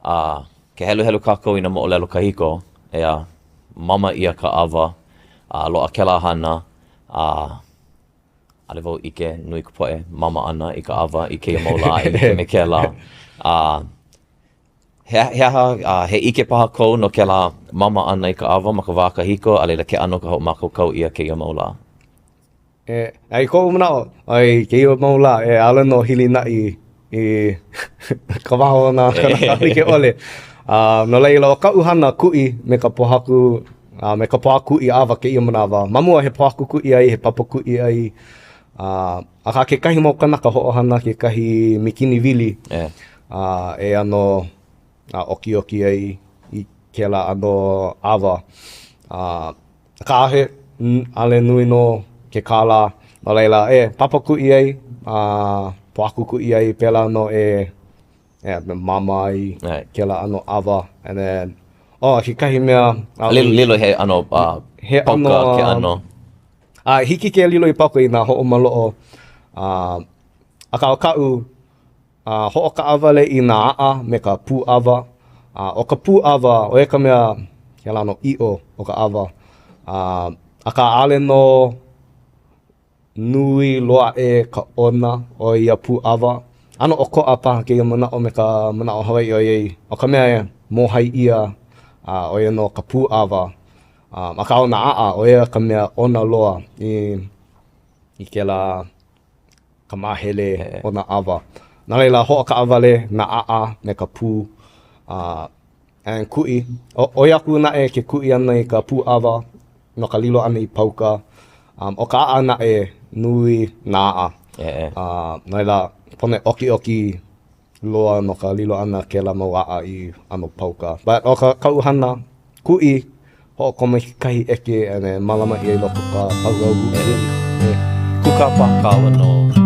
A ke heluhelu kākou i nā moʻolelo kahiko, ʻeā, mama ʻia ka ʻawa, a loaʻa kēlā hana, a ʻaʻole wau ʻike nui ka poʻe mama ʻana i ka ʻawa i kēia mau lā e like me kēlā. A he, he aha, a he ʻike paha kou no kēlā mama ʻana i ka ʻawa ma ka wā kahiko, a laila ke ʻano ka hoʻomākaukau ʻia kēia mau lā? E, a i koʻu manaʻo, i kēia mau lā, e, ʻaʻole nō hilinaʻi i ka waha o nā kānaka like ʻole. A no laila, ʻo kaʻu hana kuʻi me ka pōhaku, a me ka pōhaku kuʻi ʻawa kēia manawa. Ma mua, he pōhaku kuʻi ʻai, he papa kuʻi ʻai. A, akā kekahi mau kanaka hoʻohana kekahi mikini wili. E. A, e ʻano a ʻokiʻoki ai i kēlā ʻano ʻawa. A, Akā he ʻaʻole nui nō ke kālā, no laila, e, papa kuʻi ai, a pōhaku kuʻi ai, pēlā nō e, e mama ai kēlā ʻano ʻawa. And then, oh, kekahi mea. Lilo, lilo he ʻano uh, he pauka ʻano, ke ʻano. A hiki ke lilo i pauka inā hoʻomaloʻo. Uh, akā ʻo kaʻu, A hoʻokaʻawale i nā aʻa me ka pū ʻawa. A ʻo ka pū ʻawa, ʻo ia ka mea kēlā ʻano ʻiʻo o ka ʻawa. A akā ʻaʻole nō nui loa aʻe ka ʻona o ia pū ʻawa. ʻAno ʻokoʻa paha kēia manaʻo me ka manaʻo Hawaiʻi ʻoiai ʻo ka mea e mōhai ʻia, a ʻo ia nō ka pū ʻawa. Akā ʻo nā aʻa, ʻo ia ka mea ʻona loa i i kēlā ka māhele o nā ʻawa. No laila, hoʻokaʻawale nā aʻa me ka pū a and kuʻi. ʻOi aku naʻe ke kuʻi ʻana i ka pū ʻawa no ka lilo ʻana i pauka. Um, ʻo ka aʻa naʻe, nui nā aʻa. Uh, no laila, pono e ʻokiʻoki loa no ka lilo ʻana kēlā mau aʻa i ʻano pauka. But ʻo ka kaʻu hana kuʻi, hoʻokomo i kekahi ʻeke and then mālama ʻia i loko o ka paukau huʻihuʻi. Kūkā paha kāua no.